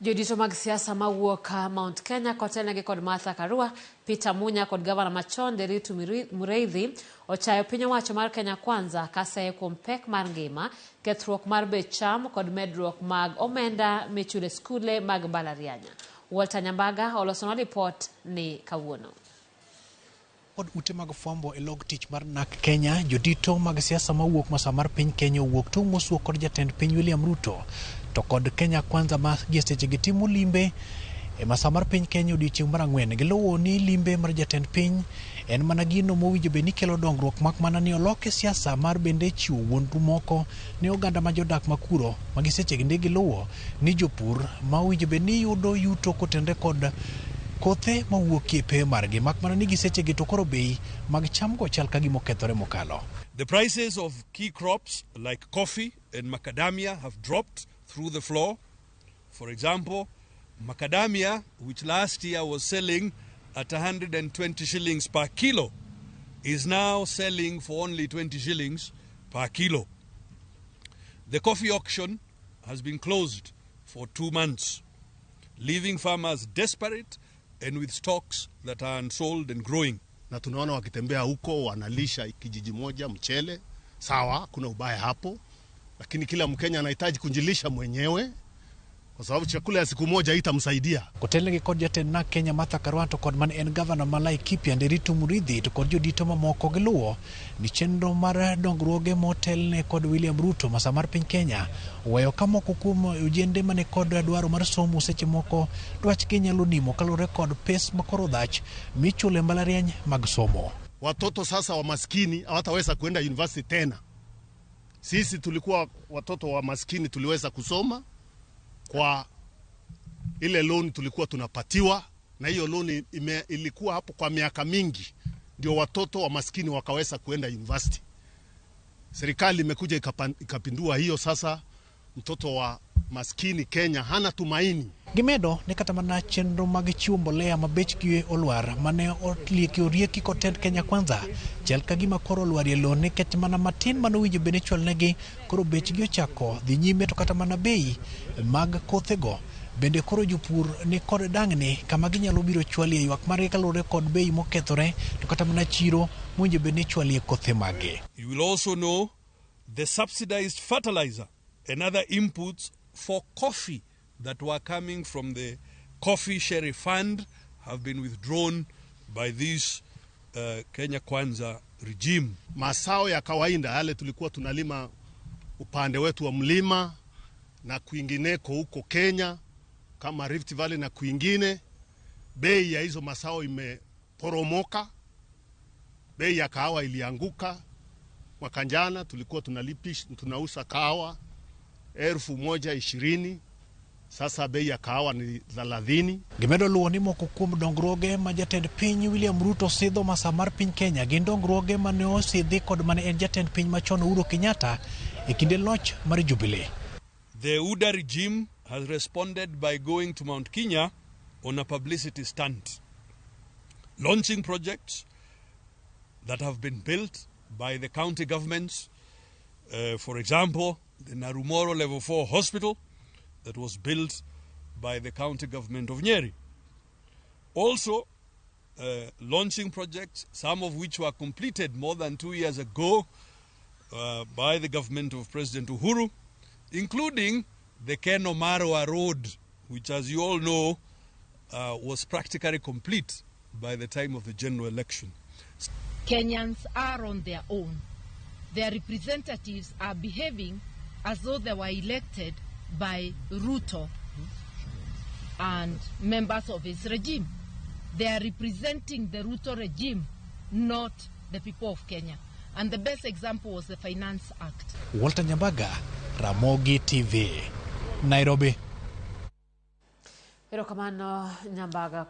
Jodito mag siasa mawuok Mount Kenya kotelnegi kod Martha Karua, Peter Munya kod gavana machon Nderitu Mureithi ochayo piny owacho mar Kenya Kwanza kaseye kuom pek mar ngima, kethruok mar bech cham kod medruok mag omenda michulo e skule mag mbalariany. Walter Nyambaga olosonwa lipot ni kawuono. Kod ute mag fwambo e log tich mar NARC Kenya, jodito mag siasa mawuok masawa mar piny Kenya owuok tung' mosuo kod jatend piny William Ruto to kod Kenya Kwanza ma gie sechegi timo limbe e masawa mar piny Kenya odiochieng' mar ang'wen. Giluwo ni limbe mar jatend piny en mana gino mowinjo bed ni kelo dongruok mak mana ni oloke siasa mar bende chiwo wuondu moko ne oganda ma jodak makuro ma gi sechegi ndi giluwo ni jopur ma owinjo bed ni yudo yuto kotenre kod kothe mawuokie peyo margi mak mana ni gi sechegi to koro bei mag chamgo chal ka gima okethore mokalo. The prices of key crops like coffee and macadamia have dropped through the floor. For example, macadamia, which last year was selling at 120 shillings per kilo, is now selling for only 20 shillings per kilo. The coffee auction has been closed for 2 months, leaving farmers desperate and with stocks that are unsold and growing. Na tunaona wakitembea huko wanalisha kijiji moja mchele. Sawa, kuna ubaya hapo, lakini kila Mkenya anahitaji kujilisha mwenyewe kwa sababu chakula ya siku moja haitamsaidia. Kotelnegi kod jatend NARC Kenya Martha Karua to kod mane en gavana ma Laikipia Nderitu Muriithi to kod jodito mamoko giluwo ni chenro mar dongruoge motelne kod William Ruto masawa mar piny Kenya oweyo ka moko kuom ojende mane kod dwaro mar somo seche moko dwachgi nyalo nimo kaluwore kod pes makoro dhach michulo e mbalariany mag somo. Watoto sasa wa maskini hawataweza kuenda university tena. Sisi tulikuwa watoto wa maskini, tuliweza kusoma kwa ile loan tulikuwa tunapatiwa, na hiyo loan ilikuwa hapo kwa miaka mingi, ndio watoto wa maskini wakaweza kuenda university. Serikali imekuja ikapindua hiyo, sasa mtoto wa maskini Kenya hana tumaini. Gimedo ni kata mana chenro mag chiwo mbolea ma bechgi olwar mane olieki orieki kotend Kenya Kwanza chal ka gima koro olwarie lowo nikech mana matin manowinjo bed ni ichwalonegi koro bechgi ochako dhi nyime to kata mana bei mag kothego bende koro jopur ni kod dang'ni kama ginyalo biro chwalie ywak margi kaluwore kod bei mokethore to kata mana chiro mowinjo bed ni ichwalie kothe maggi. You will also know the subsidized fertilizer and other inputs for coffee that were coming from the Coffee Sharing Fund have been withdrawn by this Kenya Kwanza regime. Mazao ya kawaida yale tulikuwa tunalima upande wetu wa mlima na kwingineko huko Kenya kama Rift Valley na kwingine, bei ya hizo mazao imeporomoka. Bei ya kahawa ilianguka. Mwaka jana tulikuwa tunalipish, tunauza kahawa 1,020, sasa bei ya kahawa ni 30. Gimedo luwo ni moko kuom dongruoge ma jatend piny William Ruto sidho masa mar piny Kenya gin dongruoge mane osidhi kod mane en jatend piny machon Uhuru Kenyatta e kinde loch mar Jubilee. The UDA regime has responded by going to Mount Kenya on a publicity stunt, launching projects that have been built by the county governments. For example, the Narumoro Level 4 Hospital that was built by the county government of Nyeri. Also, launching projects, some of which were completed more than 2 years ago by the government of President Uhuru, including the Kenol Marua Road, which, as you all know, was practically complete by the time of the general election. Kenyans are on their own. Their representatives are behaving as though they were elected by Ruto and members of his regime. They are representing the Ruto regime, not the people of Kenya. And the best example was the Finance Act. Walter Nyambaga, Ramogi TV, Nairobi. Erokamano, Nyambaga.